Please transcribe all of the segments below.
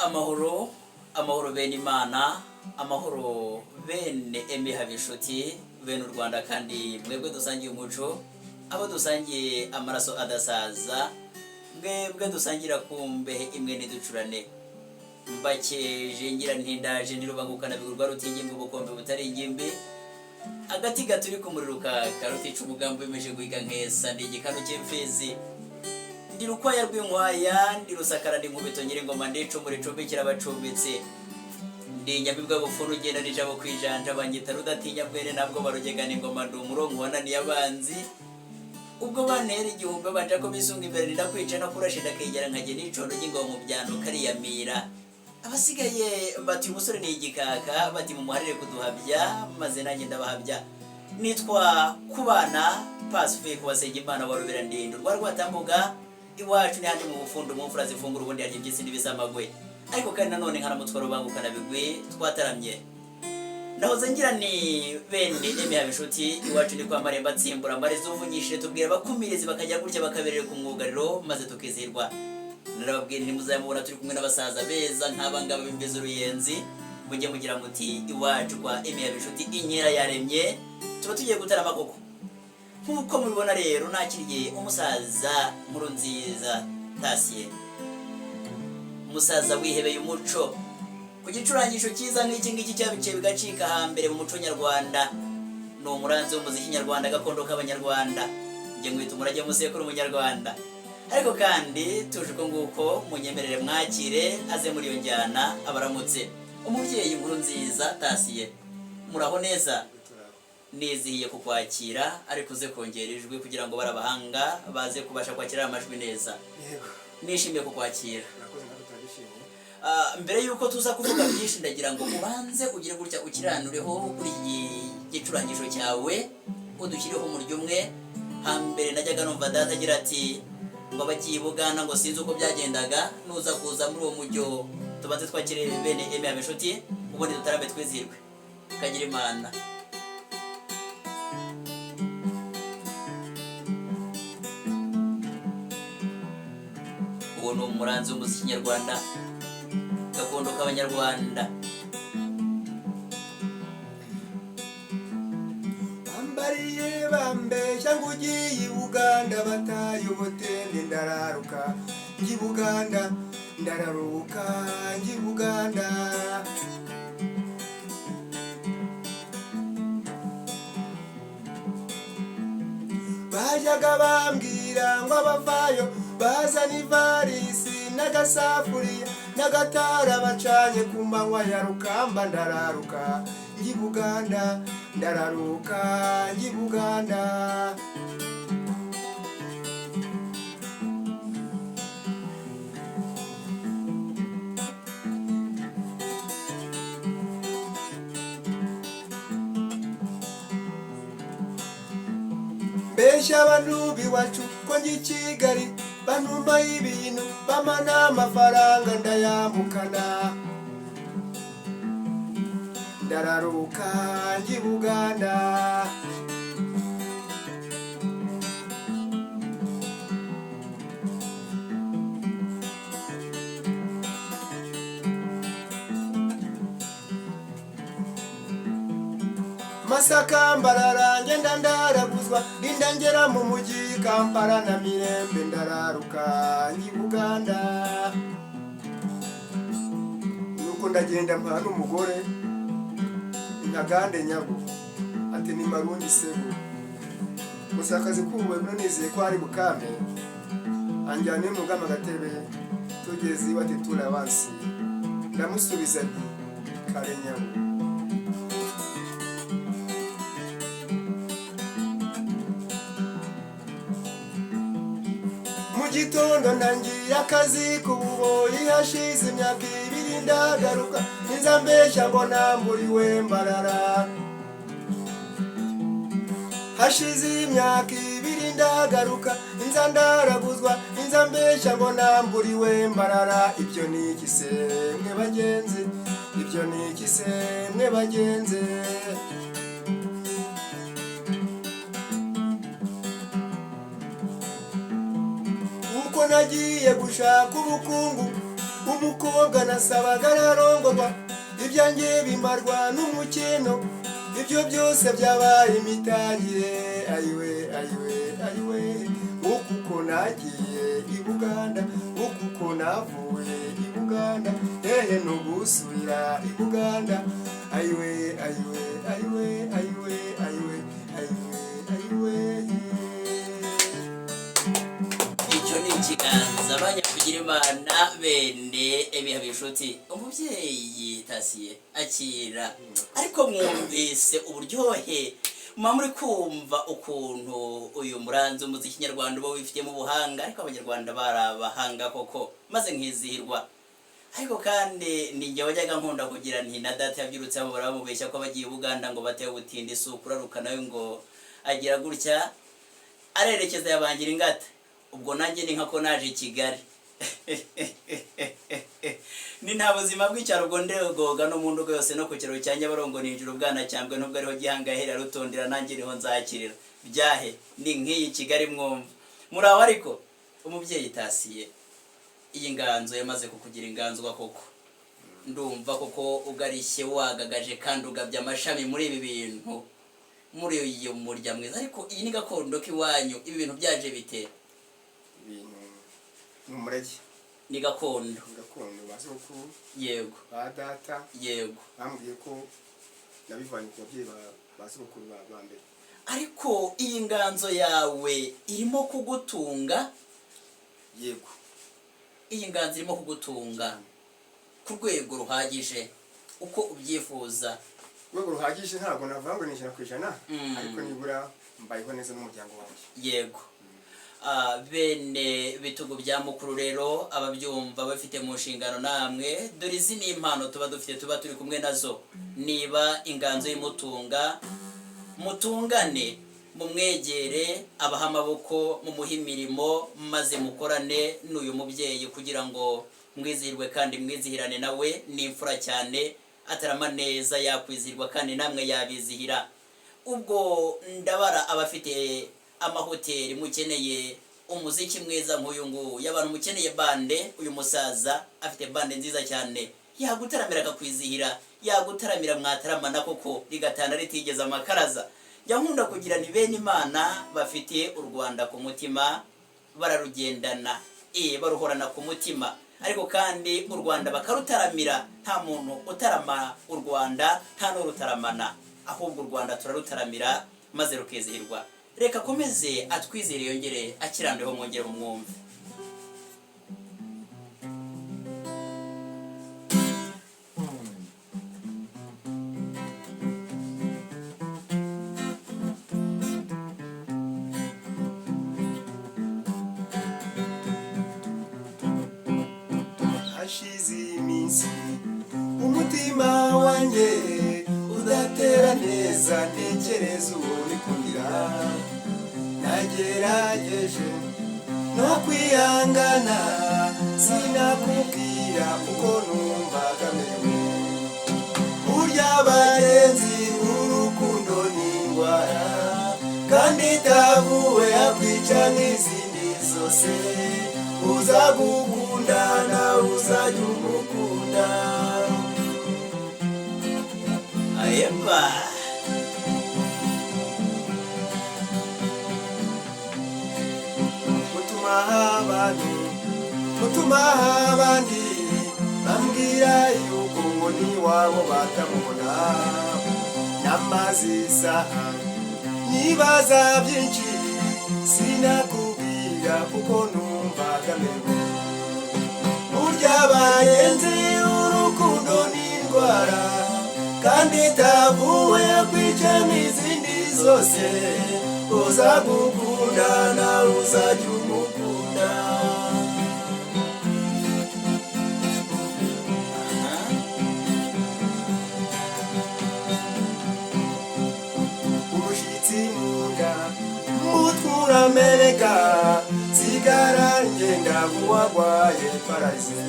Amahoro, amahoro bene Imana, amahoro bene Emmy Habinshuti, bene u Rwanda, kandi mwebwe dusangiye umuco, abo dusangiye amaraso adasaza, mwebwe dusangira kumbe imwe ntiducurane. Mbakeje ngira ntindaje ntirubangukana bigurwa rutingi ubukombe butari ingimbi, agati gaturi ku muriro ukaka rutica umugambi wimeje guhiga nkesa, ndi igikanu cy'imfizi, ndi rukwaya rw'inkwaya, ndi rusakara, ndi nkubito nyiringoma, ndi icumu ricumbikira abacumbitsi, ndi inyamibwa bufunu ugenda n'ijabo kwijanja, banyita rudatinya bwene ntabwo barugegana ingoma, ndi umurongo wananiye abanzi ubwo bantera igihumbi banja ko bisunga imbere, ndakwica no kurashe ndakegera nkajya n'icondo ry'ingoma mu byano kariyamira. Abasigaye bati uyu musore ni igikaka, bati mumuharire kuduhabya, maze nanjye ndabahabya. Nitwa Kubana Pacifique Wasengimana wa Ruberandindu rwa Rwatambuga, iwacu ni handi mu bufundo mu mfura zifungura ubundi harya iby'isi n'ibisamagwe, ariko kandi nanone nkaramutwa rubangukana bigwi twataramye. Nahoze ngira ni bene Emmy Habinshuti, iwacu ni kwa Maremba atsimbura amariza uvugishije tubwira abakumirizi bakajya gutya bakaberera ku mwugariro maze tukizihirwa. Narababwiye ntimuzamubona turi kumwe n'abasaza beza nk'aba ngaba b'imbizi uruyenzi, mujye mugira muti iwacu kwa Emmy Habinshuti inkera yaremye, tuba tugiye gutarama koko. Nk'uko mubibona rero nakiriye umusaza Nkurunziza Tasiye, umusaza wihebeye umuco ku gicurangisho cyiza nk'iki ngiki cyabiciye bigacika hambere mu muco nyarwanda. Ni umuranzi w'umuziki nyarwanda gakondo k'abanyarwanda, njye mwita umurage musekuru umunyarwanda. Ariko kandi tuje uko nguko, munyemerere mwakire aze muri iyo njyana abaramutse. Umubyeyi Nkurunziza Tasiye, muraho neza? Nizihiye kukwakira, ariko uze kongera ijwi kugira ngo barabahanga baze kubasha kwakira amajwi neza. Yego. Nishimiye kukwakira. Urakoze, natwe turabishimye. Mbere yuko tuza kuvuga byinshi, ndagira ngo ubanze ugire gutya ukiranureho kuri iki gicurangisho cyawe, udushyireho umuryo umwe. Hambere najyaga numva data agira ati ngo abagiye i Buganda, ngo sinzi uko byagendaga, nuza kuza muri uwo mujyo tubanze twakire bene Emmy Habinshuti, ubundi dutarambe twizihirwe. Kagira Imana. Uwo ni umuranzi w'umuziki nyarwanda gakondo k'abanyarwanda. Bambariye bambeshya ngo ugiye i Buganda, bataye ubutende, ndararuka njya i Buganda, ndararuka njya i Buganda. Bajyaga bambwira ngo abavayo bazana ivarisi n'agasafuriya n'agatara bacanye ku manywa ya rukamba, ndararuka njya i Buganda, ndararuka njya i Buganda. Mbeshya abantu b'iwacu ko njya i Kigali, bantuma ibintu bampa n'amafaranga ndayambukana, ndararuka njya i Buganda. Masaka Mbarara ngenda ndaraguzwa, ndinda ngera mu mujyi Kampala na Mirembe, ndararuka njya i Buganda. Nuko ndagenda mpana n'umugore ntagande nyabo ati ni marungi sebo, gusa akazi k'ubu nizeye ko ari bukame anjyana mu mugama agatebe, tugeze iwe ati turabansi, ndamusubiza nti kare nyabo. Mu gitondo ntangiye akazi k'ububoyi, hashize imyaka 2 ndagaruka, ninza mbeshya ngo namburiwe Mbarara. Hashize imyaka 2 ndagaruka, inza ndaraguzwa, inza mbeshya ngo namburiwe Mbarara. Ibyo ni iki se mwe bagenzi? Ibyo ni iki se mwe bagenzi? Uko nagiye gushaka ubukungu Umukobwa nasabaga ararongorwa, ibyanjye bimarwa n'umukino. Ibyo byose byabaye imitangire. Ayiwe, ayiwe, ayiwe, uku uko nagiye i Buganda, uku uko navuye i Buganda, hehe no gusubira i Buganda. Ayiwe, ayiwe, ayiwe, ayiwe, ayiwe, ayiwe, ayiwe. Icyo ni ikiganza banyakugira Imana bene ebiha bishuti. Umubyeyi Tasiye, akira. Ariko mwumvise uburyohe, muba muri kumva ukuntu uyu muranzi umuziki nyarwanda uba wifitemo ubuhanga. Ariko Abanyarwanda bari abahanga koko, maze nkizihirwa. Ariko kandi ni njye wajyaga nkunda kugira nti na data yabyirutse bamubara bamubeshya ko bagiye i Buganda ngo batewe ubutindi, si ukuraruka nawe ngo agira gutya arerekeza yabangira ingata. Ubwo nanjye ni nka ko naje i Kigali, ni nta buzima bw'icyaro. Ubwo ndegoga no mu nduga yose no ku kiraro cya Nyabarongo, ninjira Ubwanacyambwe, nubwo ariho Gihanga yahera rutondera, nanjye niho nzakirira byahe. Ni nk'iyi Kigali mwumva muri aho. Ariko umubyeyi Tasiye, iyi nganzo yamaze kukugira inganzwa koko. Ndumva koko ugarishye, wagagaje kandi ugabye amashami muri ibi bintu, muri uyu murya mwiza. Ariko iyi ni gakondo k'iwanyu, ibi bintu byaje bite? Ibintu ni umurage. Ni gakondo. Ni gakondo, ba sokuru, ba data bambwiye ko nabivanye ku babyeyi ba sokuru ba mbere. Ariko iyi nganzo yawe irimo kugutunga? Yego. Iyi nganzo irimo kugutunga ku rwego ruhagije uko ubyifuza? Urwego ruhagije ntabwo navuga ngo ni 100%, ariko nibura mbayeho neza n'umuryango wanjye. Yego. Bene bitugu bya mukuru rero, ababyumva bafite mu nshingano namwe, dore izi ni impano tuba dufite, tuba turi kumwe nazo. Niba inganzo y'imutunga, mutungane, mumwegere, abaha amaboko, mumuhe imirimo, maze mukorane n'uyu mubyeyi kugira ngo mwizihirwe kandi mwizihirane nawe. Ni imfura cyane, atarama neza, yakwizihirwa kandi namwe yabizihira. Ubwo ndabara abafite amahoteli, mukeneye umuziki mwiza nk'uyu nguyu, abantu mukeneye bande, uyu musaza afite bande nziza cyane, yagutaramira akakwizihira, yagutaramira mwataramana koko rigatana ritigeze amakaraza. Njya nkunda kugira ni bene Imana bafite u Rwanda ku mutima, bararugendana, baruhorana ku mutima, ariko kandi u Rwanda bakarutaramira. Nta muntu utarama u Rwanda, nta n'urutaramana, ahubwo u Rwanda turarutaramira maze rukizihirwa. Reka akomeze atwizere, yongere akirandureho, mwongere mumwumve. Hashize iminsi umutima wanjye udatera neza, ntekereza uwo nikundira. Nagerageje no kwihangana, sinakubwira uko numvaga merewe. Burya bagenzi, urukundo ni indwara kandi itavuwe, yakwica nk'izindi zose. Uzagukunda nawe uzajya umukunda. Ayeba. Mutuma abantu, mutuma abandi bambwira yuko ngo n'iwabo batamubona. Namaze isaha nibaza byinshi, sinakubwira kuko numvaga merewe. Burya bagenzi, urukundo ni indwara kandi itavuwe, yakwica n'izindi zose. Uzagukunda nawe uzajya umukunda. Aha. Umushyitsi munda, umutwe urameneka, nsigara ngenda nk'uwarwaye pararize.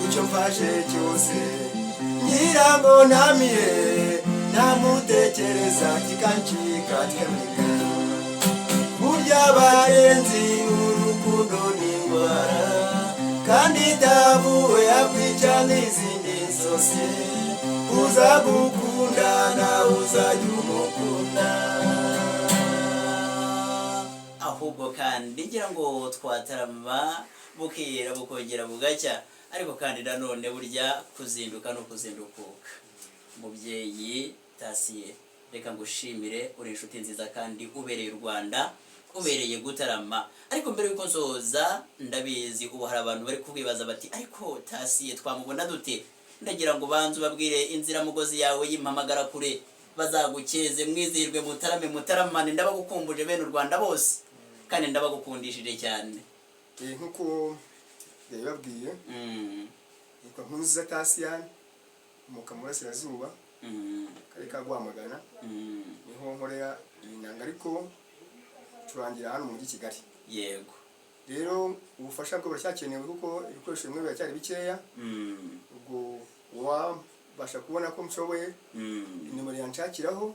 Icyo mfashe cyose ngira ngo ntamire, namutekereza kikancika kikamurika. Burya bagenzi, urukundo ni indwara. Kandi itavuwe yakwica n'izindi zose. Uzagukunda nawe uzajya umukunda. Ahubwo kandi ngira ngo twatarama bukira bukongera bugacya, ariko kandi nanone burya kuzinduka ni ukuzindukuka. Mubyeyi Tasiye, reka ngushimire, uri inshuti nziza kandi ubereye u Rwanda, ubereye gutarama. Ariko mbere y'uko nsoza, ndabizi ubu hari abantu bari kubwibaza bati: "Ariko Tasiye twamubona dute?" Ndagira ngo ubanze ubabwire inziramugozi yawe y'impamagara kure, bazagukeze, mwizihirwe, mutarame, mutaramane. Ndabagukumbuje bene u Rwanda bose kandi ndabagukundishije cyane. Nk'uko yabibabwiye, nitwa Nkurunziza Tasiyani, nkomoka mu Burasirazuba, Karere ka Rwamagana, niho nkorera iyi nanga, ariko curangira hano mu mujyi Kigali. Rero ubufasha bwo buracyakenewe kuko ibikoresho bimwe biracyari bikeya. Ubwo uwabasha kubona ko nshoboye, nimero yanshakiraho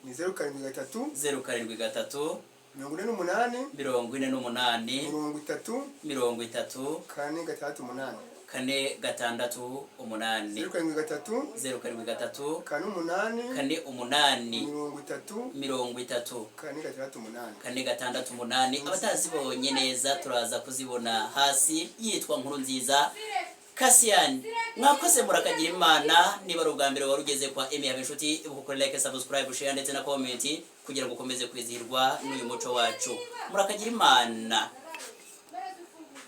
ni 073, 073, 48, 48, 30, 30, 468. 468. 073, 073, 48, 48, 30, 30, 468. 468. Abatazibonye neza turaza kuzibona hasi. Yitwa Nkuru Nziza Kasiyani. Mwakoze, murakagira Imana. Niba ari ubwa mbere wari ugeze kwa Emi Habinshuti, ukora like, subscribe, share ndetse na comment kugira ngo ukomeze kwizihirwa n'uyu muco wacu. Murakagira Imana.